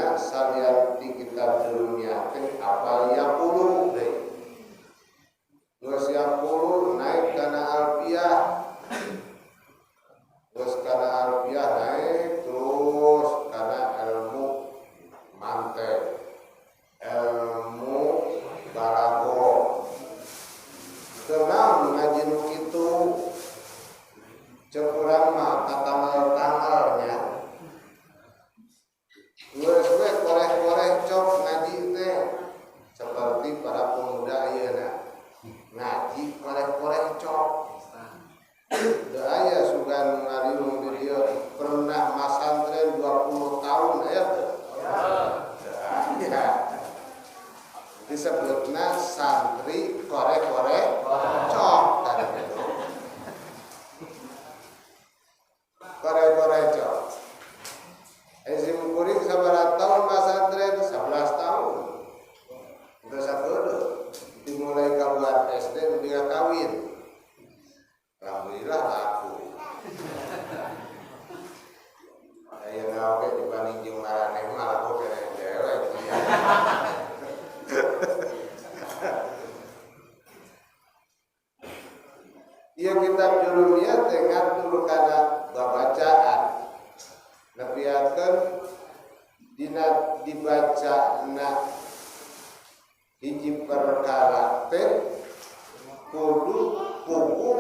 Ayeuna salian di kitab Jurumiyah teh apal yaqulu deui. Geus yaqulu naik kana alfiah. Geus kana alfiah naik terus kana ilmu mantek, ilmu balago. Tenang ngaji nu kitu cek urang mah katangal-tangalnya. Geus we koreh-koreh cok ngaji teh seperti para pemuda ayeuna. Ngaji koreh-koreh cok. Teu aya sugan ngariung di dieu pernah masantren 20 tahun aya teu? Ya. Disebutna santri koreh-koreh cok tadi itu. Koreh-koreh cok. Sim kuring sabaraha tahun masantren? 11 tahun. Udah satu dimulai keluar SD nepi ka kawin. Alhamdulillah laku. Ayeuna oge dibanding jeung maraneh mah laku keneh dewek. Ieu kitab Jurumiyah teh ngatur kana babacaan. Nepiakeun dina dibacana hiji perkara teh kudu puguh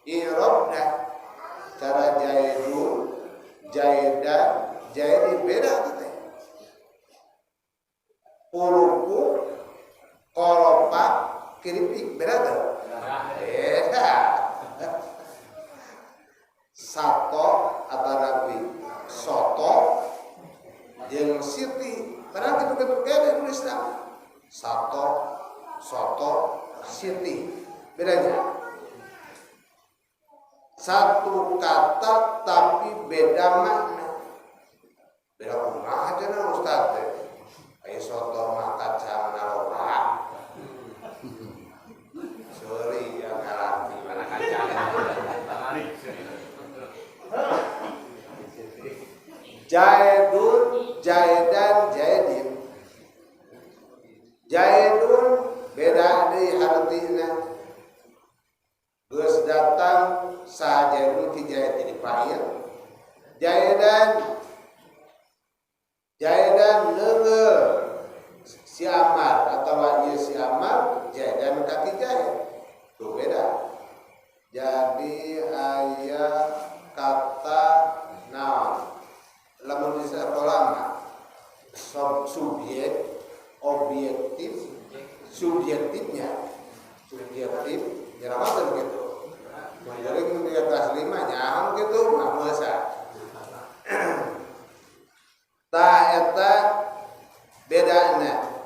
i'rabna. Cara jaidun, jaida, jaidi beda teh. Purupuk, koropak, kiripik beda teh. Beda. Sato atanapi soto jeung siti. Padahal kitu-kitu kene nulisna. Sato, soto, siti. Bedanya satu kata tapi beda makna. Beda kumaha cenah ustaz teh? Aya soto mah kacang loba. Sorry ya ngaranti mana kacang. Jaidun, jaidan, jaidin. Jaidun beda deui hartina. Geus datang saha jaidun ki jaid jadi fa'il. Jaidan jaidan leungeur si Amar atawa ieu si Amar jaidan ka ki jaid. Tuh beda. Jadi aya kata naon? Lamun di sekolah mah subjek, objektif, subjektifnya, subjektif nyerawatan gitu. Jadi di kelas 5 nyaho gitu mah meunsa. Ta eta bedana.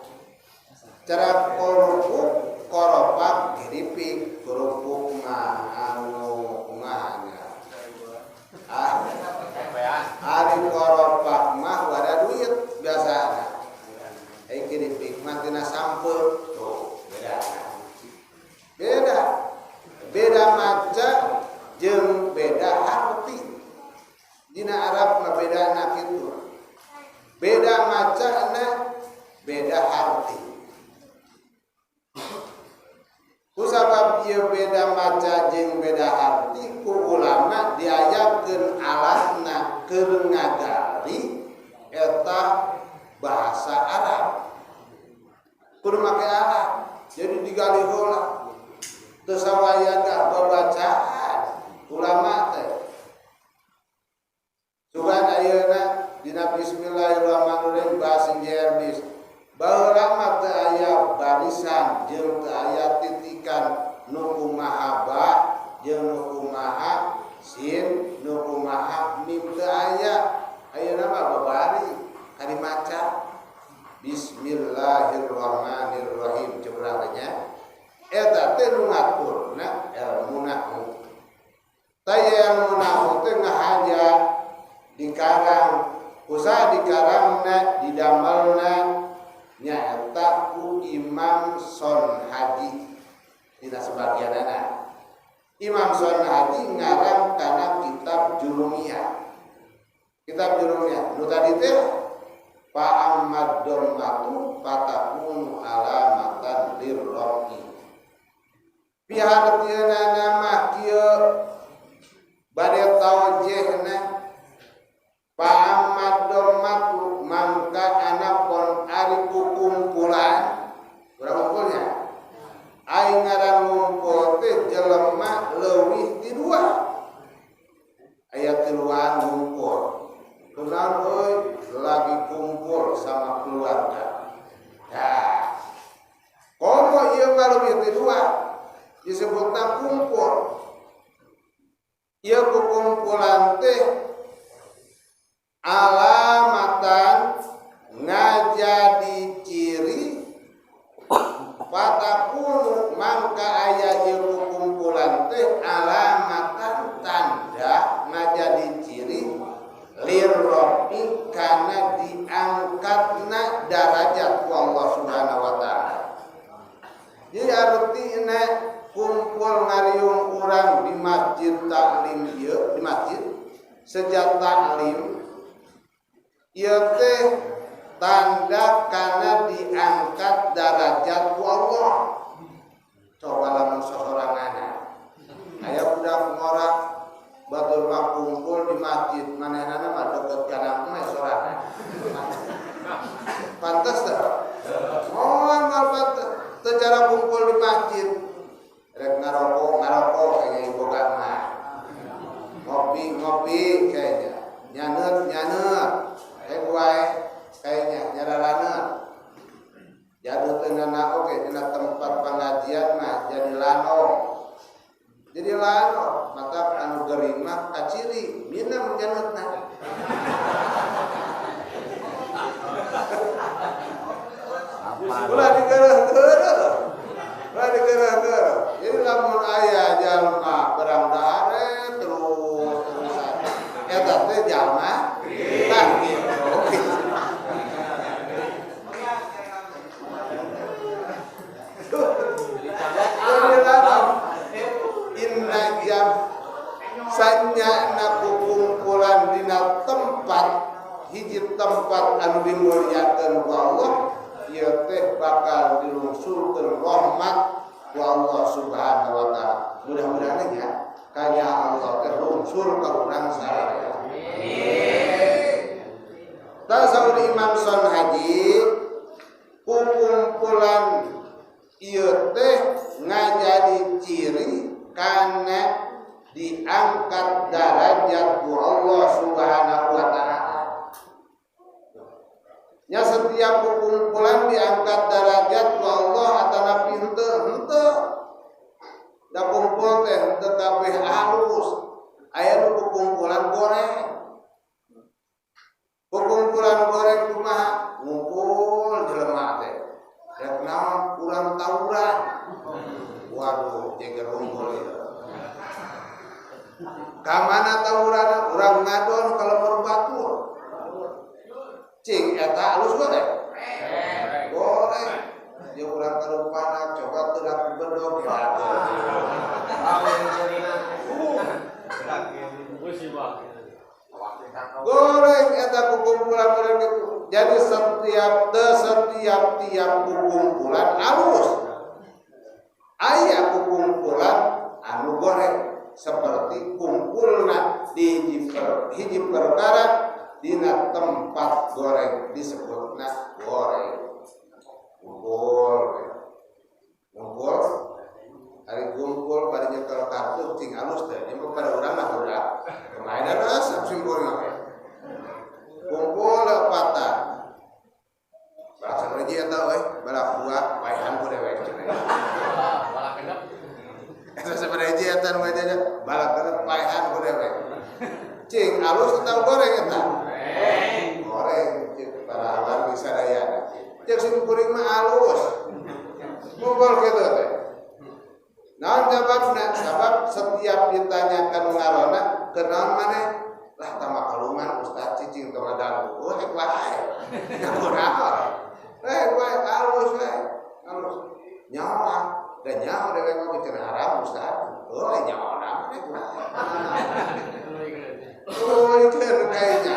Cara korupuk koropak giripik kerupuk mah anu kumaha nya. Ari koropak mah wadah duit biasana. Ai kiripik mah tina sampeu tuh beda. Beda. Beda maca jeung beda arti. Dina Arab mah bedana kitu. Beda macana beda arti. Kusabab ieu beda maca jeung beda arti ku ulama diayakeun alatna keur ngagali eta bahasa Arab. Kudu make alat. Jadi digali heula. Teu sawayana babacaan ulama teh. Sugan ayeuna dina bismillahirrahmanirrahim bahasa Jermis. Baheula mah teu aya barisan jeung teu aya titikan nu kumaha ba jeung nu kumaha sin nu kumaha mim teu aya. Ayeuna mah babari kali maca bismillahirrahmanirrahim cek urang teh nya. Eta teh nu ngaturna ilmu nahwu. Tah ilmu nahwu teh ngahaja dikarang, usaha dikarangna didamelna nyaeta ku Imam Sonhaji dina sebagianana. Imam Sonhaji ngarang kana kitab Jurumiyah. Kitab Jurumiyah nu tadi teh Fa ammad dhammatu fatakunu alamatan lirrafi. Pihartieuna mah kieu bade taujihna fa ammad dhammatu mangka anapun ari kukumpulan urang ngumpulnya ari ngaran ngumpul teh jelema leuwih ti dua aya tiluan ngumpul kunaon euy lagi kumpul sama keluarga. Nah, komo ieu mah leuwih ti dua disebutna kumpul. Ieu kukumpulan teh alamatan ngajadi ciri fatakunu mangka aya ieu kukumpulan teh alamatan tanda ngajadi ciri lirrofi kana diangkatna darajat ku Allah Subhanahu wa taala. Jadi artina kumpul ngariung urang di masjid taklim ieu, di masjid sejak taklim ieu teh tanda kana diangkat darajat ku Allah. Coba lamun sosorangan aya budak ngora batur mah kumpul di masjid manehnana mah deket kana mah sorangan. Pantes teh? Moal pantes teu cara kumpul di masjid. Rek ngarokok kayaknya ibu boga mah. Ngopi kayaknya. Nyaneut rek wae kayaknya nyararaneut. Jadu teu nana oge dina tempat pengajian mah jadi lano. Jadi lano mata anu gering mah kaciri minum nyaneutna. Ulah digereh-gereh. Ulah digereh-gereh. Jadi lamun aya jalma berang dahare terus-terusan. Eta teh jalma tah gitu. Jadi lano inna jam sanyana kukumpulan dina tempat hiji tempat anu dimuliakeun ku Allah ieu teh bakal dilungsurkeun rahmat ku Allah Subhanahu wa taala. Mudah-mudahan nya kaya Allah teh lungsur ka urang sararea. Amin. Tah saur Imam Sonhaji kukumpulan ieu teh ngajadi ciri kana diangkat darajat ku Allah Subhanahu wa taala. Nya setiap kumpulan diangkat darajat ku Allah atanapi henteu henteu. Da kumpul teh henteu kabeh alus. Aya nu kumpulan goreng. Kumpulan goreng kumaha? Ngumpul jelema teh. Rek naon urang tawuran. Waduh, jeger unggul ieu. Ka mana tawuranna? Urang ngadon ka lemur batur. Cing eta alus goreng. Goreng. Jeung urang karupana coba teu laku bedog ya. Goreng eta kukumpulan goreng itu. Jadi setiap tiap kukumpulan alus. Aya kukumpulan anu goreng seperti kumpulna di hiji perkara dina tempat goreng disebutna goreng. Kumpul. Kumpul ari kumpul bari nyekel kartu cing alus teh ieu mah pada urang mah budak. Kemarin resep simpulna. Kumpul lepatan. Balak sareji eta euy, balak dua paehan ku dewek cenah. Balak genep. Eta sareji eta nu ngajajah balak genep paehan ku dewek. Cing alus atau goreng eta? Goreng cing para wargi sadayana. Cek sim kuring mah alus. Ngumpul kitu teh. Naon jawabna? Sabab setiap ditanyakan ngarona kenaon maneh? Lah tambah kaluman ustaz cicing tong ngadangu. Oh rek wae. Nyaho. Rek wae alus we. Alus. Nyawa da nyaho dewek mah cenah haram ustaz. Oh nyawa rek wae. Oh itu kayaknya.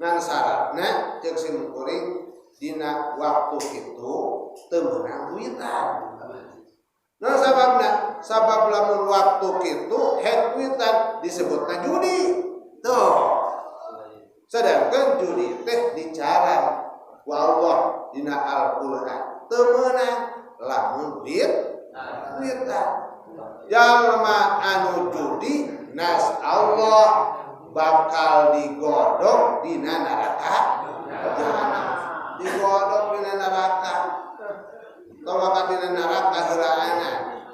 Ngan syaratna Cek sim kuring dina waktu itu teu meunang duitan. Nah sababna, sabab lamun waktu kitu head duitan disebutna judi. Tuh. Sedangkan judi teh dicarang ku Allah dina Al-Qur'an. Teu meunang lamun duitan. Jalma anu judi nas Allah bakal digodok dina neraka jahanam. Digodok dina neraka. Tong bakal dina neraka heulaana.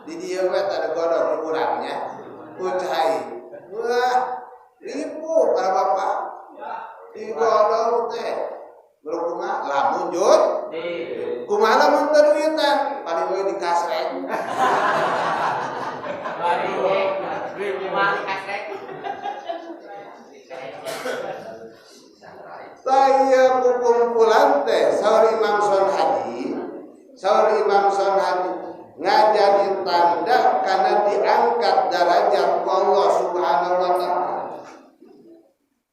Di dieu we teh digodok urangnya ku cai. Wah, ribu para bapak. Digodok teh. Kumaha lamun jud? Kumaha lamun teu duitan? Paling we dikasrek. Saya kukumpulan teh saur Imam Sonhaji, saur Imam Sonhaji ngajadi tanda karena diangkat derajat Allah Subhanahu wa taala.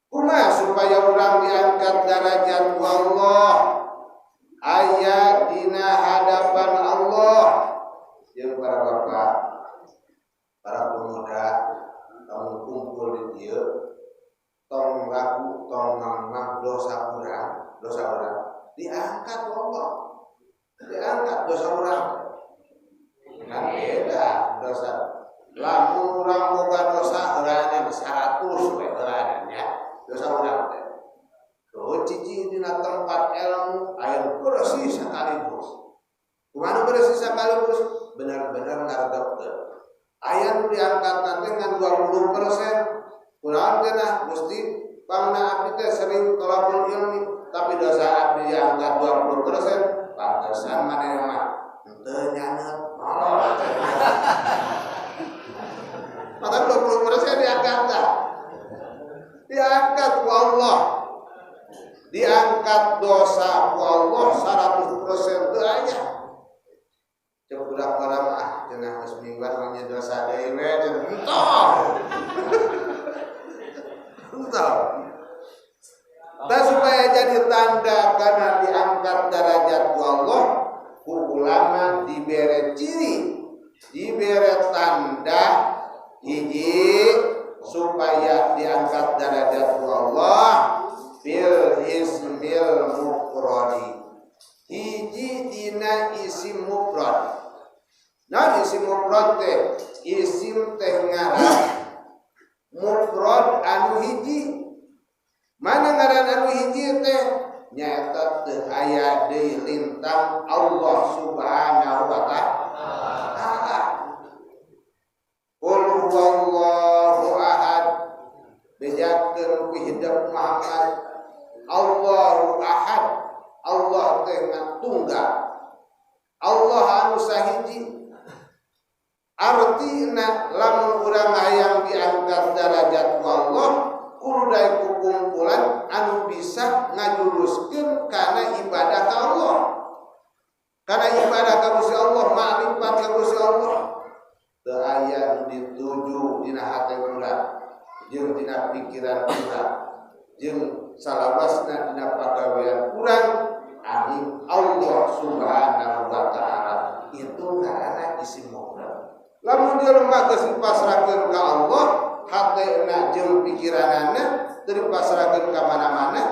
Kumaha supaya orang diangkat derajat Allah aya dina hadapan Allah. Jeung para bapak, para pemuda kamu kumpul di dieu tong laku tong ngamah dosa urang diangkat Allah, diangkat dosa urang. Kan beda dosa. Lamun urang boga dosa heulanan 100 we heulanan nya dosa urang teh. Tuh cicing dina tempat ilmu aya bersih sekaligus. Kumaha bersih sekaligus? Benar-benar ngaregepkeun. Aya nu diangkat teh ngan 20%. Kunaon cenah Gusti pangna abdi teh sering tolabul ilmi tapi dosa abdi diangkat 20%, pantesan maneh mah henteu nyaneut molor. Maka 20% diangkat tah. Diangkat ku Allah. Diangkat dosa ku Allah 100% teu aya. Cek budak orang ah cenah geus mingguan mah dosa deui we cenah entong. Entong. Tah supaya jadi tanda karena diangkat derajat ku Allah, ku ulama dibere ciri, dibere tanda hiji supaya diangkat derajat ku Allah bil ismil mufradi. Hiji dina isim mufrad. Nah isim mufrad teh isim teh ngaran mufrad anu hiji. Mana ngaran anu hiji teh? Nyaeta teu aya deui lintang Allah Subhanahu wa ta'ala. Qul huwallahu ahad. Bejakeun ku hidup Muhammad. Allahu ahad. Allah teh tunggal. Allah anu sahiji. Artina lamun urang hayang diangkat derajat ku Allah, kudu daek kumpulan anu bisa ngajuruskeun kana ibadah ka Allah. Kana ibadah ka Gusti Allah, makrifat ka Gusti Allah. Teu aya nu dituju dina hate urang, jeung dina pikiran urang, jeung salawasna dina pagawean urang amin Allah Subhanahu wa ta'ala. Itu ngaranna isim mufrad. Lamun jelema geus dipasrahkeun ka Allah, hatena jeung pikiranana teu dipasrahkeun ka mana-mana,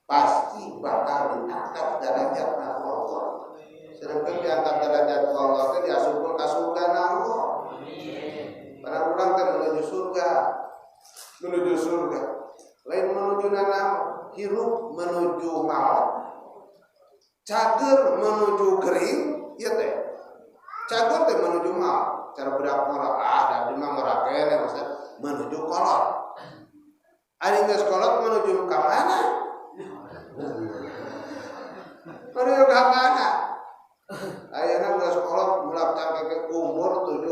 pasti bakal diangkat derajatna ku Allah. Sedangkan diangkat derajat ku Allah teh diasupkeun ka surga na Allah. Padahal urang teh menuju surga. Menuju surga. Lain menuju nanam, hirup menuju maut, cager menuju kering, ieu teh. Cager teh menuju maut. Cara budak ngorok, ah da mah ngorok keneh maksudnya menuju kolot. Ari geus kolot menuju ka mana? Menuju ka mana? Ayeuna geus kolot mulak cangkeke umur 70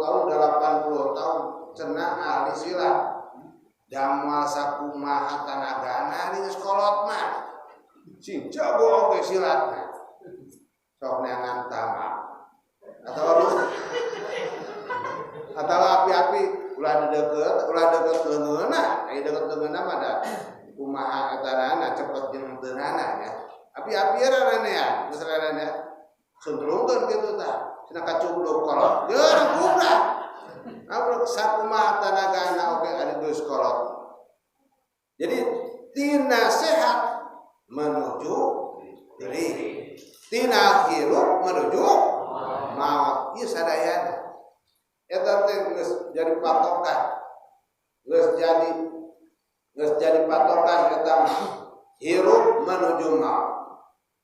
tahun, 80 tahun, cenah ahli silat. Damal sakumaha tanagana ari geus kolot mah. Sing jago oge silatna. Sok neangan tamak. Atau api-api ulah deket leungeunna, aya deket leungeunna mah da Kumaha etanana cepet jeung teunana nya. Api-api rareunea, geus rareunea. Suntrungkeun kitu tah. Cenah kacubluk kolot. Geus kubrak. Abruk sakumaha tanagana oge ari geus kolot. Jadi tina sehat menuju diri, tina hirup menuju maut. Ieu sadayana. Eta teh geus jadi patokan. Geus jadi patokan eta hirup menuju maut.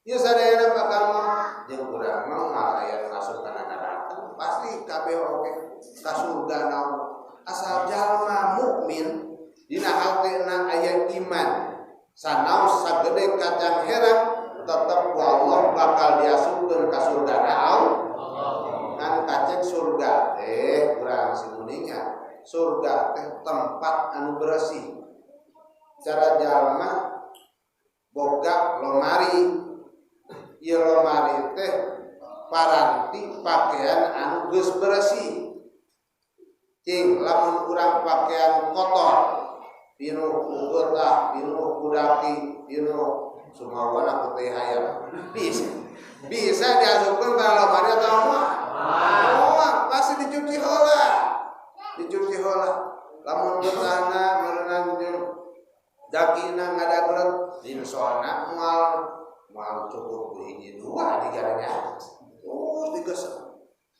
Ieu sadayana bakal maut jeung urang mah moal aya masuk kana neraka. Pasti kabeh oge ka surga naon. Asal jalma mukmin dina hatena aya iman sanaos sagede kacang herang tetep ku Allah bakal diasupkeun ka surga Allah. Kan kacek surga teh urang simuninga surga teh tempat anu bersih. Cara jalma boga lomari, ieu lomari teh paranti pakaian anu geus bersih. Cing lamun urang pakaian kotor pinuh ku getah, pinuh ku daki, pinuh sumawana ku teh hayam. Bisa diasupkeun ka lomari atau moal? Moal, pasti dicuci heula. Dicuci heula. Lamun getahna meureunang jeung dakina ngadaglet dinsona moal cukup ku hiji dua digaranya. Terus digesek.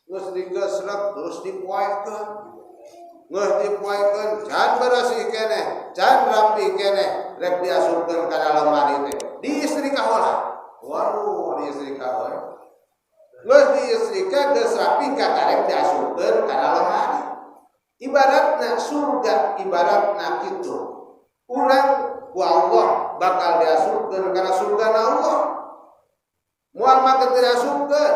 Geus digesek terus dipoekeun. Geus dipoekeun can beresih keneh, can rapi keneh, rek diasupkeun ka lemari teh. Diistrika heula. Waduh, diistrika heula. Geus diistrika geus rapi kakarek diasupkeun ka lemari. Ibaratna surga, ibaratna kitu. Urang ku Allah bakal diasupkeun kana surga na Allah. Moal make teu diasupkeun.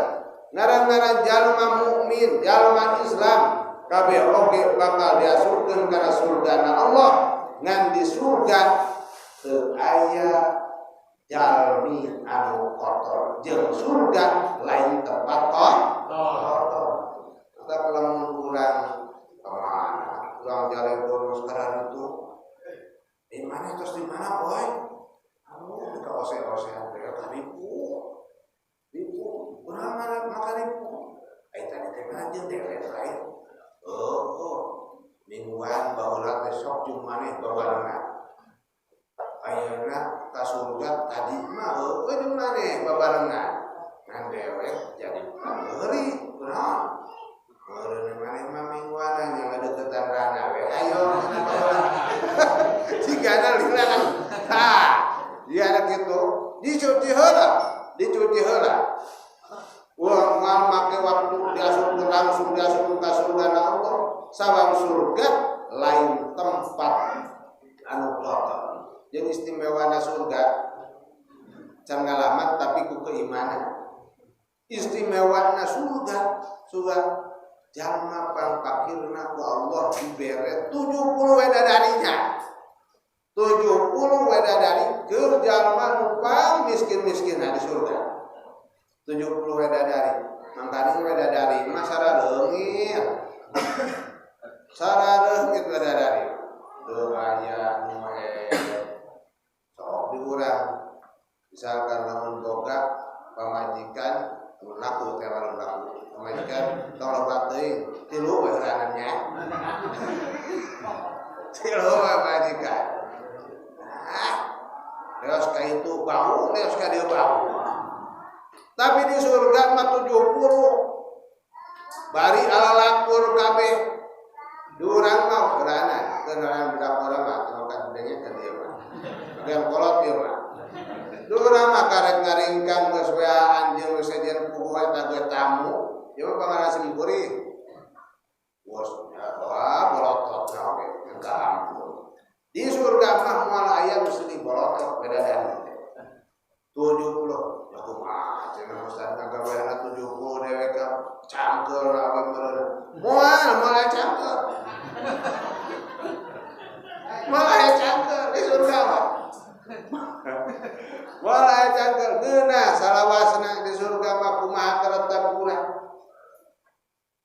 Ngaran-ngaran jalma mukmin, jalma Islam kabeh oge bakal diasupkeun kana surga na Allah. Ngan di surga teu aya jalmi anu kotor. Jeung surga lain tempat kotor. Tetap lamun urang kemana? Urang jalan terus karena itu. Di mana terus di mana boy? Aduh, ka ose-osean teh ka ribu. Ribu, urang mana makan ribu. Ai tadi teh mah jeung dewek lain. Oh, mingguan baheula teh sok jeung maneh babarengan. Ayeuna ka surga tadi mah heueuh jeung maneh babarengan. Ngan dewek jadi meuri, kunaon? Meureun maneh mah mingguanan yang ngadeukeutan rana we. Ayo jigana lila kan. Tah, jigana kitu dicuci heula, dicuci heula. Urang moal make waktu diasupkeun langsung diasupkeun ka surga na Allah. Sabab surga lain tempat anu kotor. Jeung istimewana surga can ngalaman tapi ku keimanan. Istimewana surga, surga jalma pangpakirna ku Allah dibere 70 wedadarinya. 70 wedadari keur jalma nu pang miskin-miskinna di surga. 70 wedadari. Mangkaning wedadari mah saraleungit. Saraleungit wedadari. Teu aya nu sok di urang. Misalkan lamun boga pamajikan mun laku teh lamun laku. Pamajikan tong loba teuing, tilu we heuranna nya. Tilu we pamajikan. Ah, leos ka itu bau, leos ka dieu bau. Tapi di surga mah 70. Bari ala lakur kabeh. Di urang mah heuranna, kenalan budak urang mah tong ka denge ka dieu mah. Bagian kolot ieu mah. Di urang mah karek ngaringkang geus weaan jeung sejen puguh eta ge tamu. Ieu mah pangaran simkuring. Bos, wah bolotot na oge, minta ampun. Di surga mah moal aya nu seuli bolotot beda dari 70. Ya kumaha cenah ustaz ngagaweana 70 dewek ka cangkeul awe meureun. Moal aya cangkeul. Moal aya cangkeul di surga mah. Moal aya cangkeul geunah salawasna di surga mah kumaha karetap urang.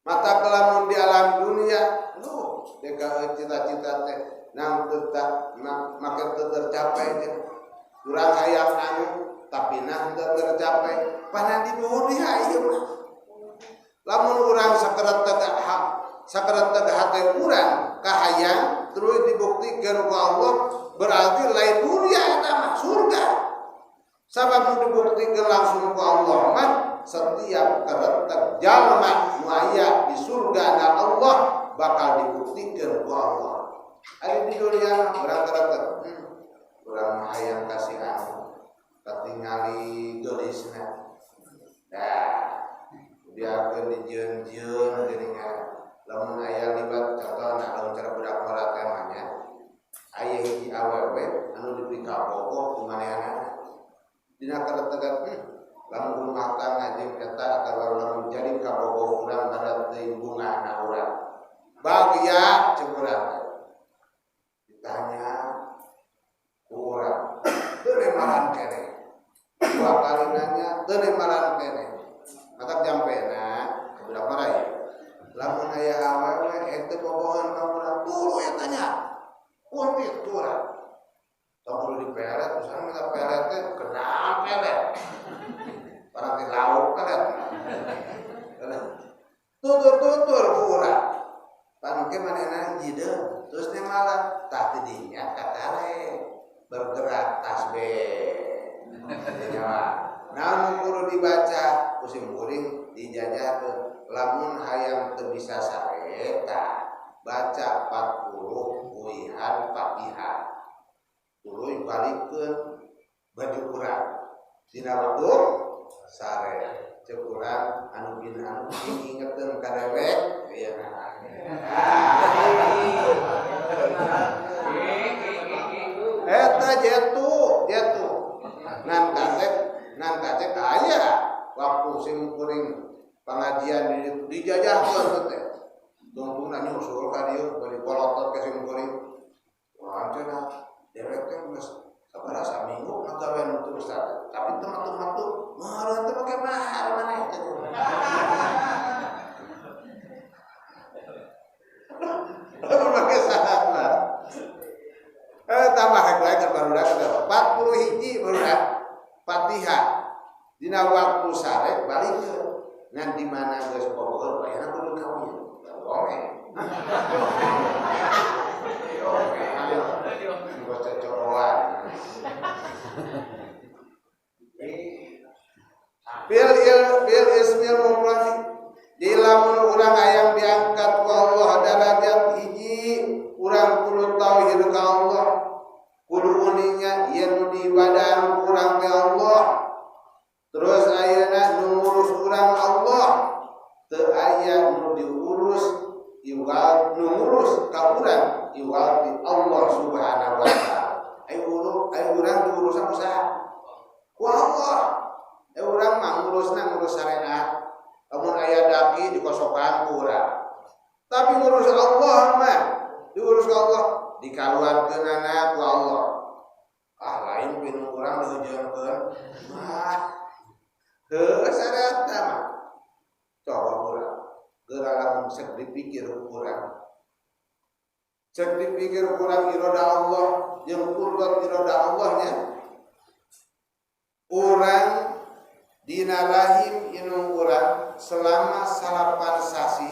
Mata kelamun di alam dunia, duh, deka cita-cita teh nang tetap make tercapai. Safinah teu tercapai panan di dunia ieu mah. Lamun urang sakereteg hate urang kahayang terus dibuktikan ku Allah berarti lain dunia eta mah surga. Sabab dibuktikan langsung ku Allah mah setiap kereteg jalma nu aya di surga na Allah bakal dibuktikan ku Allah. Ari di dunia urang kereteg urang hayang kasih anu katingali geulisna. Nah, diakeun dijieun-jieun geuningan. Lamun aya libat contohna lamun cara budak ngora teh mah nya. Aya hiji awewe anu dipikabogoh ku manehanana. Dina karetegan lamun rumah tangga jeung eta atawa lamun jadi kabogoh urang pada teuing bungahna urang. Bagya ceuk urang. Ditanya ku urang, teu lemaran keneh. Dua kali nanya teu lemaran keneh. Matak jampena budak marah ya. Lamun aya awewe eta bobogohan ka urang, tuluy eta nya. Pun kitu urang. Tong kudu dipelet, misalnya minta pelet teh kenal pelet. Orang di laut pelet. Tutur-tutur ku urang. Pangke manehna jideung, terus teh malah tah ti dinya katare bergerak tasbih. Namun kudu dibaca ku simkuring dijajahkeun lamun hayang teu bisa sare tah baca 40 uihan Fatihah. Tuluy balikeun baju urang dina waktu sare ceuk urang anu bina anu ingeteun ka dewek ieu. Eta jetu jetu ngan kasep aya waktu simkuring pengajian dijajahkeun teh tungtungna nyusul ka dieu bari bolotot ka simkuring wah cenah dewek teh geus sabaraha saminggu ngagawean teu ustaz tapi teu matu-matu meureun teu make mahar maneh teh lamun make sahat mah tambah lagi barudak 40 hiji barudak Fatihah dina waktu sare balikeun ngan di mana geus bobogoh bayarna kudu kawin ome ome cocoroan fil ismil mufrad di lamun urang hayang diangkat ku Allah darajat hiji urang kudu tauhid ka Allah kudu uninya yen nu diibadahan urang teh Allah terus ayeuna nu ngurus urang Allah teu aya nu diurus iwal nu ngurus ka urang iwal ti Allah Subhanahu wa taala. Ayo urang diurusan ku saha? Ku Allah. Ayo urang mah ngurusna ngurus syariat. Lamun aya daki dikosokan ku urang. Tapi ngurus Allah mah diurus ku Allah dikaluarkeunana ku Allah. Ah lain pinu urang diheujeunkeun. Mah heuh syariat mah. Coba urang geura lamun sek dipikir urang. Cek dipikir kurang iroda Allah jeung kudrat iroda Allahnya urang dina rahim inung urang selama 9 sasi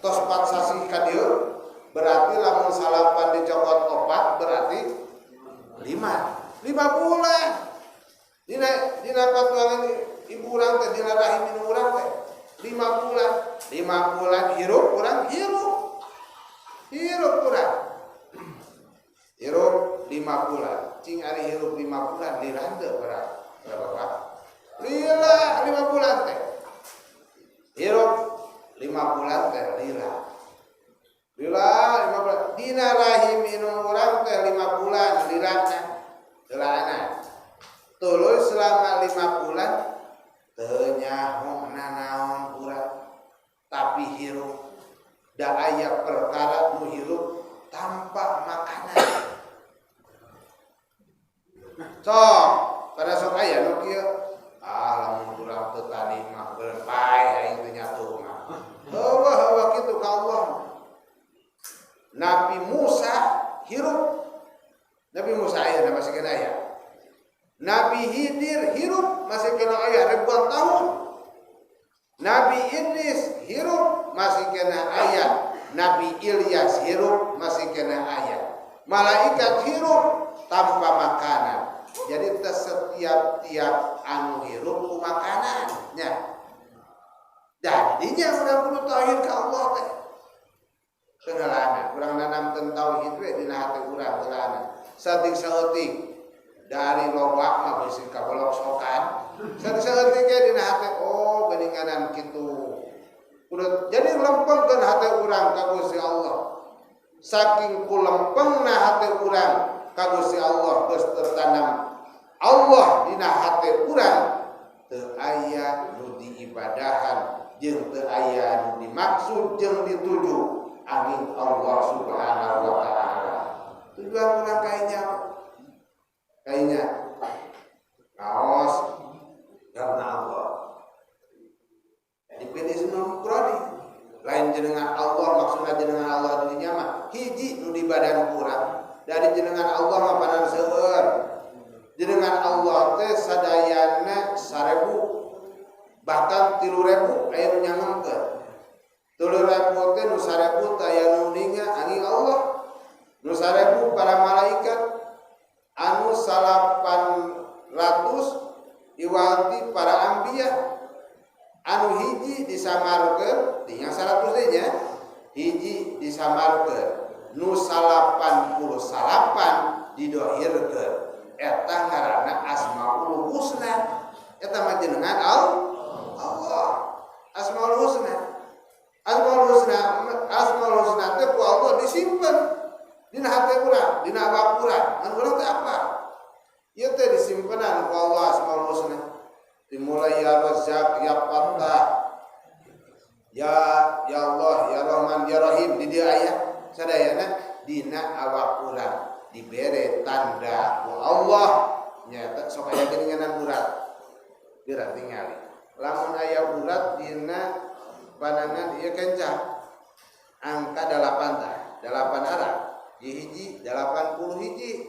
tos 4 sasi ka dieu berarti lamun 9 dicokot 4 berarti 5 bulan dina patuangan ibu urang teh dina rahim inung urang teh 5 bulan 5 bulan hirup urang hirup urang hirup 5 bulan cing ari hirup 5 bulan lila teu berapa lila 5 bulan teh hirup 5 bulan teh lila lila 5 bulan dina rahim inung urang teh 5 bulan lilana lilana tuluy selama 5 bulan teu nyaho nanaon urang tapi hirup da aya perkara nu hirup tanpa makanan. Sok, pada sok aya nu kieu. Ah lamun urang teu tani mah beureun pae aing teu nyatu mah. Heueuh heueuh kitu ka Allah. Nabi Musa hirup. Nabi Musa aya masih kena aya. Nabi Khidir hirup. Manusia hirup masih kena aya. Malaikat hirup tanpa makanan. Jadi setiap-tiap anu hirup ku makanan nya. Jadinya urang kudu tauhid ka Allah teh. Kenalana, urang nanamkeun tauhid we dina hati urang heulana. Saeutik saeutik dari loba mah bisi kabolok sokan. Saeutik saeutik ge dina hati oh geuninganan kitu. Kudu jadi lempengkeun hati urang ka Gusti Allah. Saking kulempengna hati urang ka Gusti Allah geus tertanam Allah dina hati urang teu aya nu diibadahan jeung teu aya nu dimaksud jeung dituju angin Allah Subhanahu wa taala. Tujuan urang kayaknya kayaknya ngaos karena Allah. Dipilih semua prodi. Lain jenengan Allah maksudna jenengan Allah dirinya mah hiji nu di badan urang. Dari jenengan Allah mah panan seueur. Jenengan Allah teh sadayana 1000 bahkan 3000 aya nu nyangemkeun. 3000 teh nu 1000 teh aya nu ninga angin Allah. Nu 1000 para malaikat anu 800 iwanti para anbiya. Anu hiji disamarkeun tinggal 100 deui nya. Hiji disamarkeun nu 89 didohirkeun. Eta ngaranna Asmaul Husna. Eta mah jenengan Allah. Asmaul Husna. Asmaul Husna, Asmaul Husna teh ku Allah disimpen dina hate urang, dina awak urang. Ngan urang teh apa? Ieu teh disimpenan ku Allah Asmaul Husna. Dimulai ya Razzaq, ya Fattah, ya ya Allah, ya Rahman, ya Rahim di dieu aya sadayana dina awak urang dibere tanda ku Allah nyata sok aya geuninganan urat. Geura tingali. Lamun aya urat dina panangan ieu kenca angka 8 tah, 8 arah. Di hiji 80 hiji.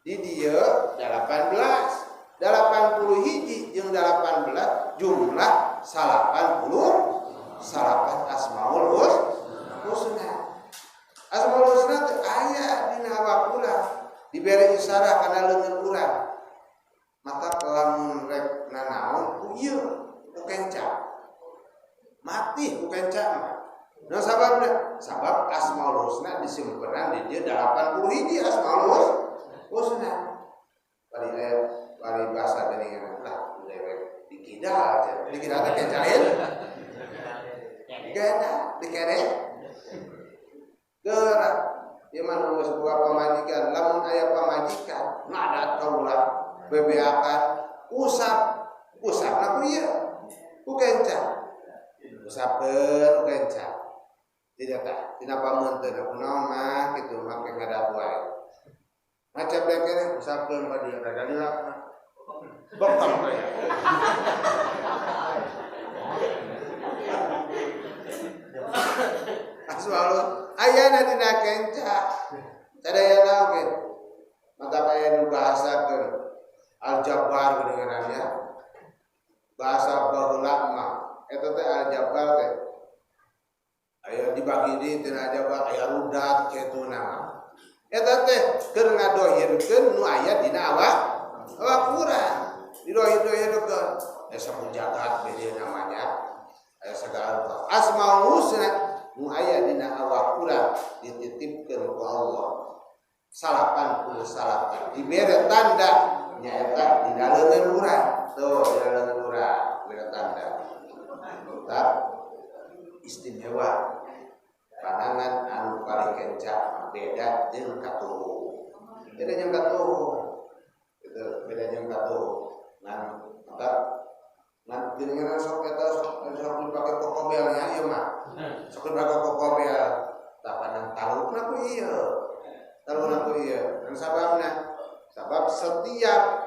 Di dieu 18. 80 hiji jeung 18 jumlah 89 Asmaul Husna. Asmaul Husna teh aya dina awak urang, dibere isyarat kana leungeun urang. Mata lamun rek nanaon ku ieu ku kenca. Mati ku kenca mah. Nah sababna, sabab Asmaul Husna disimpenan di dieu 80 hiji Asmaul Husna. Bari aya bari bahasa geuningan lah dewek dikidal aja. Dikidal teh kencain. Dikena, dikene. Gerak ieu mah nu geus boga pamajikan, lamun aya pamajikan ngadat kaula bebeakan usap, usapna ku ieu ku kenca. Usapkeun ku kenca. Tidak tah, tina pameunteun kunaon mah kitu make ngadat wae. Macam dek keneh usapkeun ka dieu rada lila. Bokong teh. Aswalu ayana dina kenca. Sadayana oge. Mata aya nu bahasakeun aljabar geuningan nya. Bahasa baheula mah eta teh aljabar teh. Aya dibagi di tina aljabar aya rudat kitu nama. Eta teh keur ngadohirkeun nu aya dina awak awak urang. Didohir-dohirkeun. Aya sapu jagat bede namanya. Aya sagala rupa. Asmaul Husna nu aya dina awak urang dititipkeun ku Allah. 89 dibere tanda nyaeta dina leungeun urang. Tuh dina leungeun urang bere tanda. Tetap istimewa. Panangan anu paling kenca beda jeung katuhu. Beda jeung katuhu. Itu beda jeung katuhu. Ngan maka ngan geuningan sok eta sok dipake kokobelnya ieu mah. Sok dipake kokobel. Tah panang talukna ku ieu. Talukna ku ieu. Dan sababna sabab setiap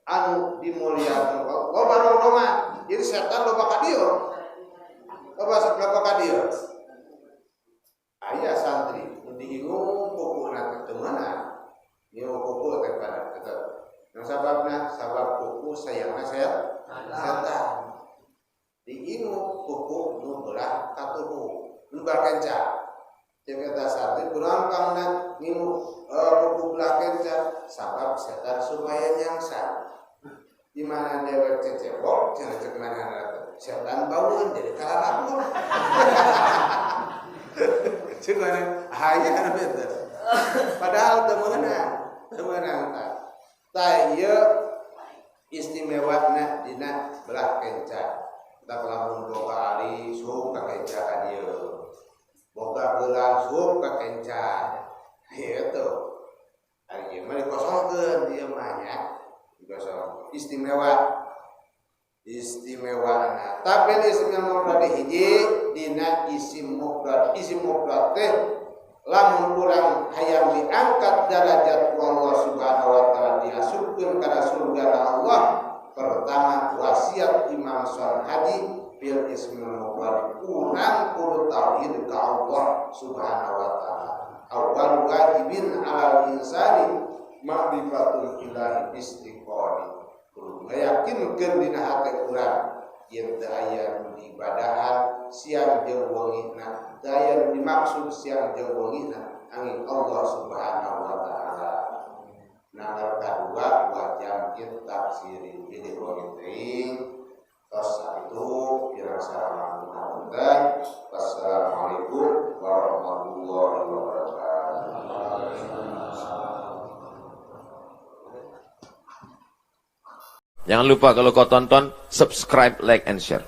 anu dimuliakeun loba rongrongan. Jadi setan loba ka dieu. Loba ka dieu. Aya santri nu diingung kukuna teh teu meunang. Ngingung kuku teh pada eta. Nah sababna sabab kuku sayangna setan. Diingung kuku nu belah katuhu, nu barkenca. Cek eta santri kurang kangna ngimu buku belah kenca sabab setan supaya nyangsa. Di mana dewek cecebok cenah cek mana setan baueun jadi kalalakon. Cek mana aya anu benten. Padahal teu meunang, teu meunang tah. Tah ieu istimewana dina belah kenca. Tak lamun boga ali sup ka kenca ka dieu. Boga gelang sup ka kenca. Ieu ari ieu mah dikosongkeun ieu mah nya. Dikosong. Istimewa. Istimewa. Tapi isim mufrad hiji dina isim mufrad. Isim mufrad teh lamun urang hayang diangkat derajat ku Allah Subhanahu wa taala diasupkeun kana surga Allah, pertama wasiat Imam Sonhaji fil ismil mufrad urang kudu tauhid ka Allah Subhanahu wa taala. Awal wajibin alal insani ma'rifatul ilahi istiqoni. Kudu ngayakinkeun dina hate urang yen teu aya nu diibadahan siang jeung wengina, teu aya nu dimaksud siang jeung wengina angin Allah Subhanahu wa taala. Nomor kadua wa jam'it tafsiri pilih wengi teuing. Tos sakitu pirang salam punten. Wassalamualaikum warahmatullahi wabarakatuh. Jangan lupa kalau kau tonton, subscribe, like, and share.